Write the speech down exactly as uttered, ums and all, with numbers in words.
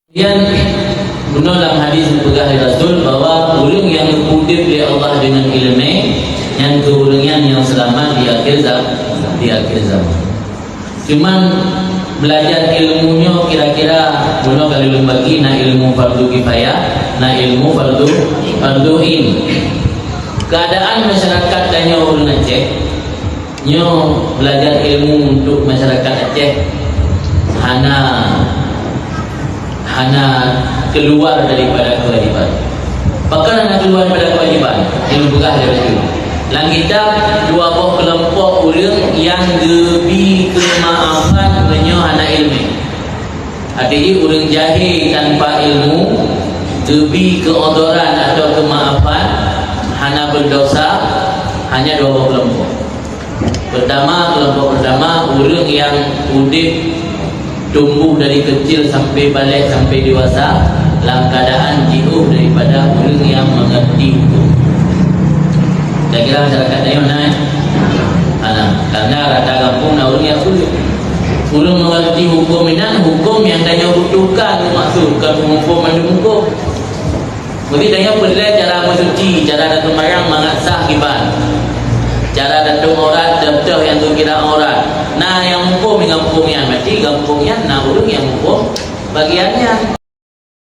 Kemudian, bunoe lam hadis geupeugah lé Rasul bahwa ureuëng nyang geupeudeb lé Allah deungon iéleumé, nyan keuh ureuëng nyan nyang seulamat di akhir zam-, di akhir zaman. Cuman, belajar ilmu nyoe kira-kira bunoe ka lheueh bagi, na ilmu fardu kifayah, na ilmu fardu, fardu ain. Keadaan masyarakat tanyoe ureuëng Aceh, nyoe belajar ilmu untuk masyarakat Aceh hana, hana keluar daripada kewajiban. Pakon hana keluar daripada kewajiban? Ilmu peugah dari itu. Lam kitab, dua boh kelompok ureuëng nyang geubi keumaafan meunyoe hana iéleumé. Arti jih, ureuëng jahé tanpa ilmu, geubi keuodoran atau keumaafan, hana beudosa, hanya dua boh kelompok. Pertama, kelompok pertama, ureuëng nyang udeb tumbuh dari kecil sampai balek, sampai dewasa, lam keadaan jiôh daripada ureuëng nyang mengerti hukum. Saya kira masyarakat tanyoe na, eh? Ana, karena rata gampông na ureuëng nyang sulet. Ureuëng mengerti hukum inan, hukum nyang tanyoe butuhkan maksud, bukan hukum mandum hukum. Meusti tanyoe peureulée cara meusuci, cara tateumeurang mangat sah kiban. Cara tateueng aurat, teuh-teuh nyang geukira aurat. Na nyang muphom di gampông nyan, berarti gampông nyan na ureuëng nyang muphom bagian nyan.